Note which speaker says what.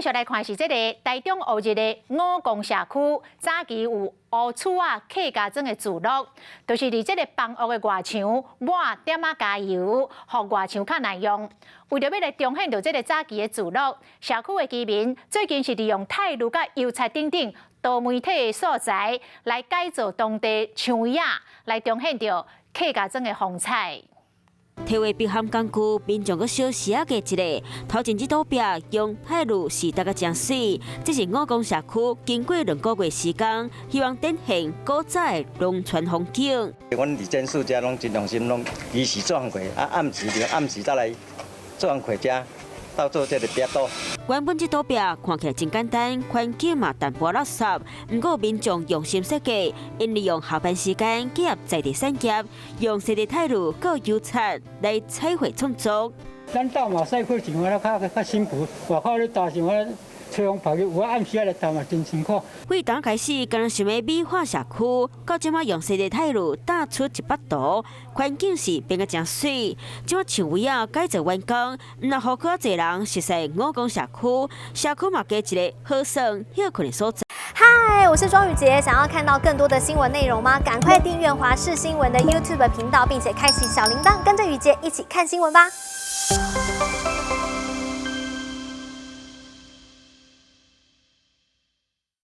Speaker 1: 續來看是這个台中烏日的五公社區，早期有烏厝仔客家莊的聚落，就是佇這个房屋的外牆抹點仔加油，予外牆較耐用。為著欲來重現著這个早期的聚落，社區的居民最近是利用泰鋁佮油漆等等多媒體的素材來改造當地牆仔，來重現著客家莊的風采。
Speaker 2: 提畫筆和工具，民眾閣小時仔加一个，頭前這堵壁用泰鋁是大家誠媠。這是五公社區經過2個月時間，希望展現古早的農村風景。
Speaker 3: 阮佇建設遮攏真用心，攏規時做工課，啊暗時就暗時才來做工課遮，鬥做這个壁堵。
Speaker 2: 原本這堵壁看起來真簡單，環境嘛淡薄垃圾。毋過民眾用心設計，𪜶利用下班時間結合在地產業，用踅地泰鋁佮油漆來彩繪創作。
Speaker 4: 咱鬥嘛使去像安呢較較辛苦，外口咧搭像安吹風曝去，有暗時仔來搭嘛真辛苦。
Speaker 2: 對當開始，敢若想欲美化社區，到這馬用踅地泰鋁打出一筆圖，環境是變甲誠媠。這馬牆圍仔改造完工，毋但予閣較濟人熟悉五公社區，社區嘛加一个好耍歇睏的所在。
Speaker 5: 嗨，我是莊宇傑，想要看到更多的新聞內容嗎？趕快訂閱華視新聞的 YouTube 頻道，並且開啟小鈴鐺，跟着宇傑一起看新聞吧。